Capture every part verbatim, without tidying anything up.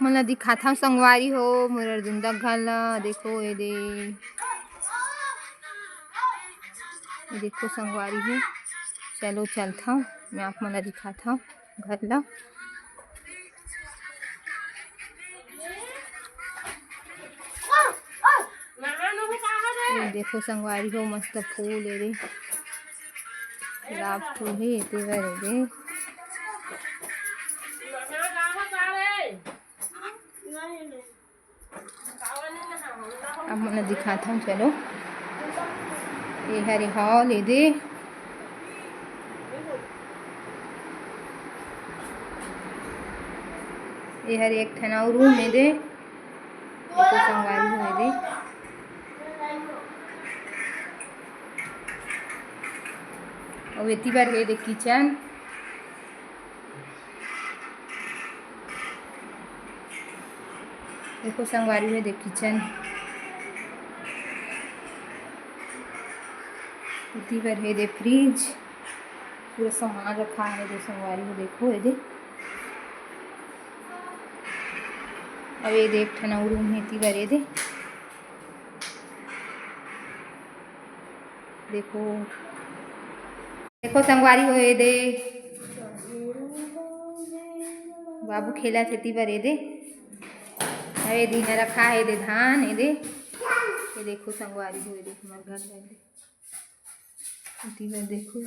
मन ला दिखाथव संगवारी हो, मोर अर्जुन दा घर ला। देखो एदे, ये देखो संगवारी हो, चलो चलथव, मैं आप मन ला दिखाथव घर ला। ये देखो संगवारी हो, मस्त फूल एदे, गुलाब फूल हे, एती बर एदे। आप मन ला दिखाथव, चलो। ये हरे हॉल एदे। ये हरे एक ठन अउ रूम एदे। देखो संगवारी हो एदे। अउ एती बर हे एदे किचन। देखो संगवारी हो एदे किचन, एती बर हे एदे फ्रिज, पूरा सामान रखा हे एदे संगवारी हो। देखो एदे, अउ एदे एक ठन अउ रूम हे एती बर एदे। देखो, देखो संगवारी हो एदे, बाबू खेलत हे एती बर एदे। अउ एदे इहाँ रखा हे एदे धान एदे। ये देखो संगवारी हो एदे, हमर घर ला एदे। एती बर देखो।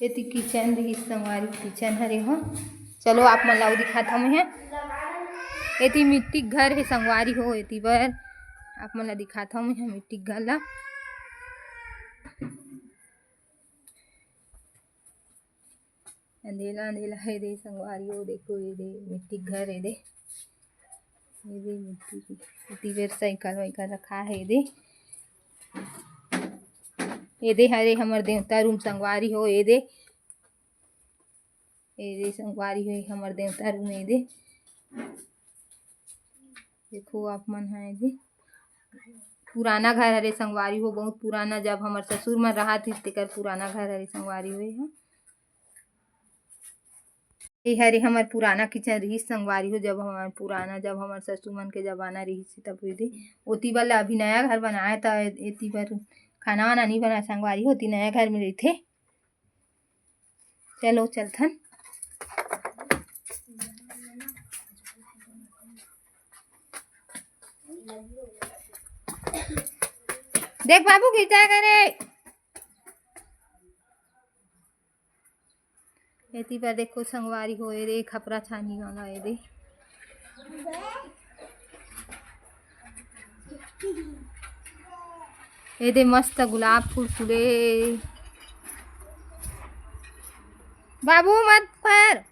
एती किचन रहिस संगवारी, किचन हरे हो। चलो आप मन ला अउ दिखाथव मैं। एती मिट्टी के घर हे संगवारी हो, एती बर आप मन ला दिखाथव मैं मिट्टी के घर ला। अंधेला अंधेला हे एदे संगवारी हो, देखो एदे मिट्टी के घर एदे, एदे मिट्टी के, एती बर साइकिल वाइकल रखा हे एदे। एदे हरे हमर देवता रूम संगवारी हो, एदे, एदे संगवारी हो हमर देवता रूम एदे। देखो आप मन ह एदे पुराना घर हरे संगवारी हो, बहुत पुराना, जब हमर ससुर मन रहत रिहिस तेकर पुराना घर हरे संगवारी हो। ये ह, ये हरे हमर पुराना किचन रिहिस संगवारी हो, जब हमर पुराना, जब हमर ससुर मन के जमाना रिहिस तब एदे। ओती बर ला अभी नया घर बनाए त एती बर खाना वाना नइ बनाए संगवारी हो, ओती नया घर में रहिथे। चलो चलथन। देख बाबू खींचा करे। एती बर देखो संगवारी हो एदे, खपरा छानी वाला एदे। एदे मस्त गुलाब फूल फूले। बाबू मत कर।